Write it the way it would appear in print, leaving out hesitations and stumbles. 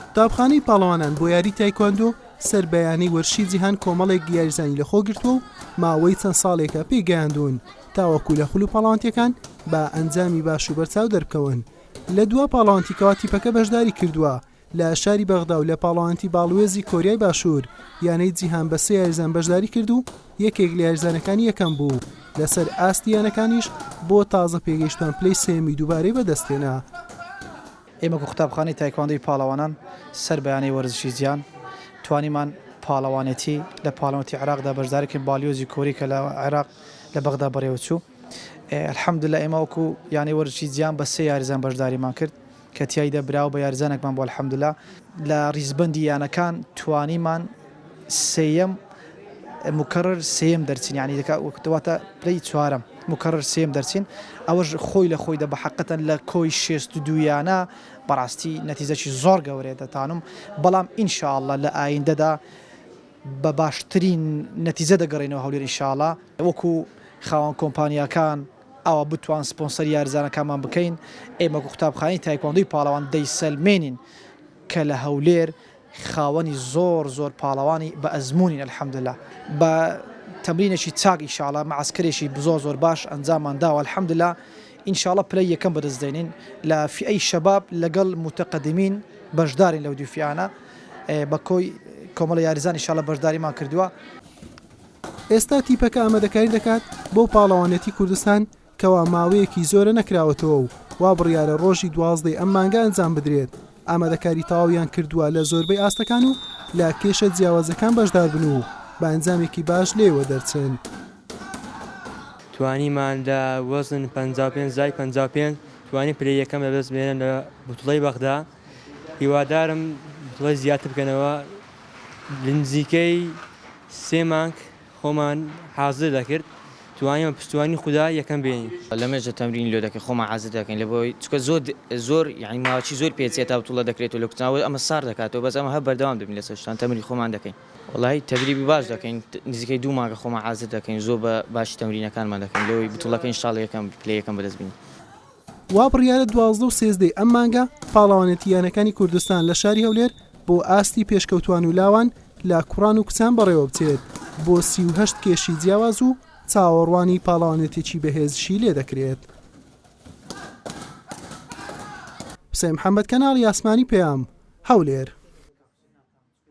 قوتابخانەی پاڵەوانان بۆ یاری تایکواندۆ سەر بە یانەی وەرزشی جیهان کۆمەڵێک یاریزانی لەخۆ گرتووە و ماوەی چەند ساڵێکە پێیگەیاندوون تاوەکو لە خول و پاڵەوانتیەکان بە ئەنجامی باش و بەرچاو دەربکەون لە دوا پاڵەوانتی کەوا تیپەکە بەشداری کردووە لە شاری بەغدا و لە پاڵەوانێتی باڵوێزی کۆریای باشوور، یانەی جیهان بە سێ یاریزان بەشداری کرد و یەکێک لە یاریزانەکانی یەکەم بوو، لەسەر ئاستی یانەکانیش بۆ تازە پێگەیشتوان پلەی سێیەمی دووبارەی بەدەستهێنا. ئێمە وەکو قوتابخانەی تایکواندۆی پاڵەوانان سەر بە یانەی وەرزشی جیهان توانیمان پاڵەوانێتی لە پاڵەوانێتی عێراقدا بەشداری بکەین، باڵیۆزی کۆری کە لە عێراق لە بەغدا بەڕێوەچوو، الحمدللە ئێمە وەکو یانەی وەرزشی جیهان بە سێ یاریزان بەشداریمان کرد. کە تیایدا براوە بە یاریزانێکمان بوو الحمدللە لە ریزبەندی یانەکان توانیمان سێیەم مکرر سێیەم دەرچین یعنی دەکا واتە پلەی چوارەم مکرر سێیەم دەرچین ئەوەش خۆی لە خۆیدا بە حەقەتەن لە کۆی 62 یانە بەڕاستی نەتیجەکی زۆر گەورەیە دەتانم بەڵام ان شاء اللە لە ئایندەدا بە باشترین نەتیجە دەگەڕێینەوە هەولێر ان شاء اللە وەکو خاوەن کۆمپانیاکان ئاوا بتوان سپۆنسەری یاریزانەکانمان بکەین، ئێمە وەکو قوتابخانەی تایکواندۆی پاڵەوان دەیسەلمێنین کە لە هەولێر خاوەنی زۆر زۆر پاڵەوانی بە ئەزموونین الحمدللە بە تەمرینێکی چاک ان شاءاللە مەعەسکەرێکی زۆر زۆر باش ئەنجاممان داوە الحمدللە ان شاءاللە پلەی یەکەم بەدەست دێنین لە فیئەی شەباب لەگەڵ موتەقەدیمین بەشدارین لەو دوو فیئانە بە کۆی کۆمەڵە یاریزان ان شاءاللە بەشداریمان کردووە. ئێستا تیپەکە ئامادەکاری دەکات بۆ پاڵەوانێتی کوردستان کەوا ماوەیەکی زۆرە نەکراوەتەوە و وا بڕیارە ڕۆژی 12 ی ئەم مانگە ئەنجام بدرێت، ئامادەکاری تەواویان کردووە لە زۆربەی ئاستەکان و لە کێشە جیاوازەکان بەشداربن و بە ئەنجامێکی باش لێیەوە دەرچن. توانیمان لە وەزن 55 زای 55 توانیم پلەی یەکەم بەدەست بهێنم لە بوتڵەی بەغدا هیوادارم بوتڵەی زیاتر بکەنەوە لە نزیکەی سێ مانگ خۆمان حازر دەکرد توانیمان پشتیوانی خودا یەکەم بێنین. لەمێژە تەمرینی لۆ دەکەین خۆمان حازر دەکەین لە بۆی چونکە زۆر زۆر یانی ماوەکی زۆر پێچێ تا بتوڵە دەکرێتەوە لە کوتناوە ئەمە سار دەکاتەوە بەس ئەمە هەر بەردەوام دەبین لەسەر شتان تەمرین خۆمان دەکەین. وەڵاهی تەدریبی باش دەکەین نزیکەی دوو مانگە خۆمان حازر دەکەین زۆر بە باشی تەمرینەکانمان دەکەین لەوەی بتوڵەکە ان شاءاللە یەکەم پلەی یەکەم بەدەست بینین. وا بڕیارە 12 و 13 ی ئەم مانگە پاڵەوانێتی یانەکانی کوردستان لە شاری هەولێر بۆ ئاستی پێشکەوتوان و لاوان لە کوڕان و کچان بەڕێوەبچێت بۆ 38 کێشی جیاواز و چاوەڕوانی پاڵەوانێتێکی بەهێزشی لێدەکرێت. حوسێن محەمەد کەناڵی ئاسمانی پەیام، هەولێر.